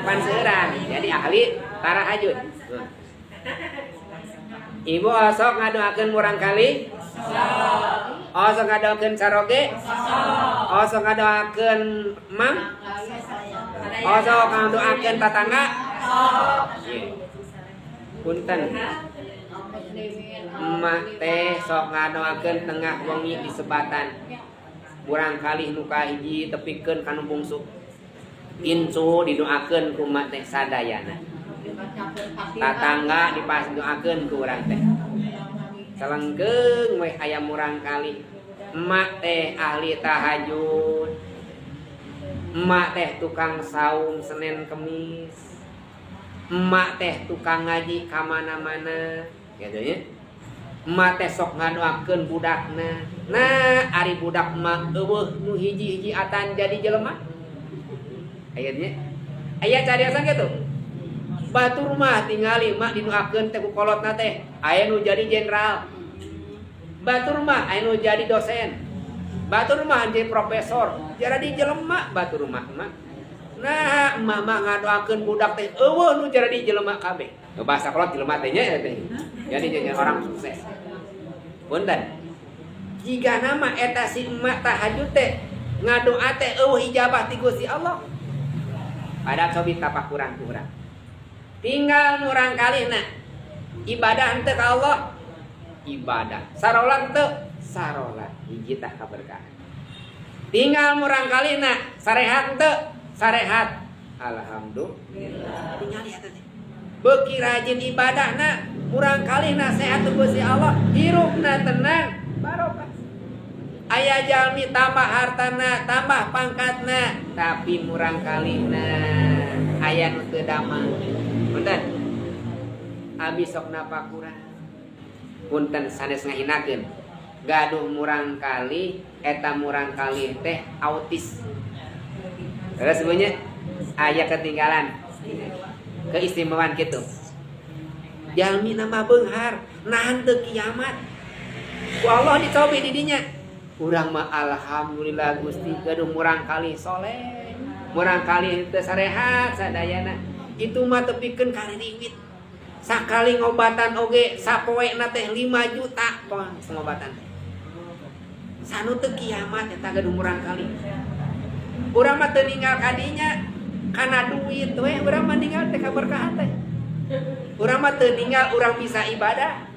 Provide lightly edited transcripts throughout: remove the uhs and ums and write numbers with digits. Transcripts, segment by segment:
Panseuran jadi ahli tarahajud. Ibu osok ngadoakeun murangkalih? Osok ngadoakeun caroge? Osok ngadoakeun mang? Osok ngadoakeun tatangga? Punten, emak teh sok ngadoakeun tengah wengi di sebatan murangkalih nu kahiji tepikeun ka nu bungsu, incu didoakeun ku emak teh sadayana, tatangga dipas doakeun ku urang teh. Celengkeung we aya murangkalih. Emak teh ahli tahajud, emak teh tukang saum Senin Kemis, emak teh tukang ngaji ka mana-mana gitu ya. Emak teh sok ngadoakeun budakna. Nah, ari budak emak euweuh nu hiji-hiji atan jadi jelema. Akhirnya aya cariosan gitu. Batur mah tingali mak didoakeun teh ku kolotna teh aya nu jadi jenderal, batur mah aya nu jadi dosen, batur mah jadi profesor, jadi jelema batur mah mah. Nah, emak mah ngadoakeun budak teh euweuh nu jadi jelema kabeh. Bahasa kolot jelema teh nya teh jadi orang sukses. Punten, jika nama eta si emak tahajud teh ngadoa teh euweuh ijabah ti Gusti Allah. Padahal cobi tapakuran ku urang. Tinggal murangkalih na ibadah henteu ka Allah? Ibadah. Sarolat henteu? Sarolat. Hiji tah kaberkahan. Tinggal murangkalih na sarehat henteu? Sarehat. Alhamdulillah. Tinggal lihat teh. Beuki rajin ibadahna, murangkalih na sehat tu Gusti Allah, hirupna tenang, barokah. Aya jalmi tambah hartana, tambah pangkatna, tapi murangkalihna aya nu teu damang. Punten. Abi sok napakuran. Punten, sanes ngahinakeun. Gaduh murangkalih, eta murangkalih teh autis. Terus sebenarnya aya ketinggalan keistimewaan gitu. Jalmi nama beunghar, nahan teu kiamat. Ku Allah dicobi di dinya. Urang mah alhamdulillah Gusti gaduh murangkalih soleh. Murangkalih teu sarehat sadayana. Itu mah tepikeun ka riwit. Sakali ngobatan oge sapoena teh 5 juta pengobatan teh. Sanu teu kiamat eta gaduh murangkalih. Urang mah teu ninggal kadinya kana duit we, urang mah ninggal teh kaberkahan teh. Urang mah teu ninggal urang bisa ibadah.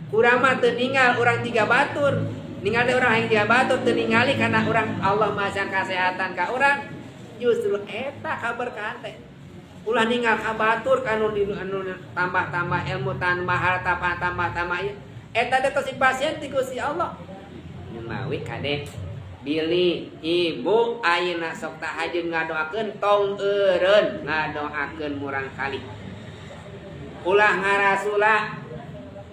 Urang mah teu ninggal urang tiga batur. Ninggal teh urang hayang tiga batur, teu ningali karena urang Allah masang kesehatan ka urang. Justru eta kaberkahan teh. Ulah ninggal ka batur kanu anu tambah-tambah ilmu, tambah harta, tambah-tambah ieu. Eta teh tos pasien ti Gusti Allah. Mawi kade bilih ibu ayeuna sok tahajud ngadoakeun, tong eureun ngadoakeun murangkalih. Ulah ngarasula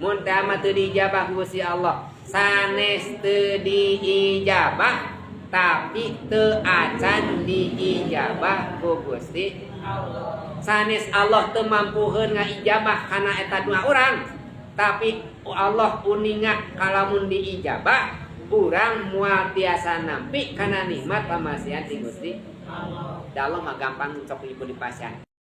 mun teh mah teu diijabah ku Gusti Allah. Sanes teu diijabah, tapi teu acan diijabah ku Gusti Allah. Sanes Allah teu mampuheun ngaijabah kana eta doa urang, tapi Allah uninga kalamun diijabah urang moal tiasa nampi kana nikmat pamasihan ti Gusti Allah. Da Allah mah gampang, sok ibu dipasihan.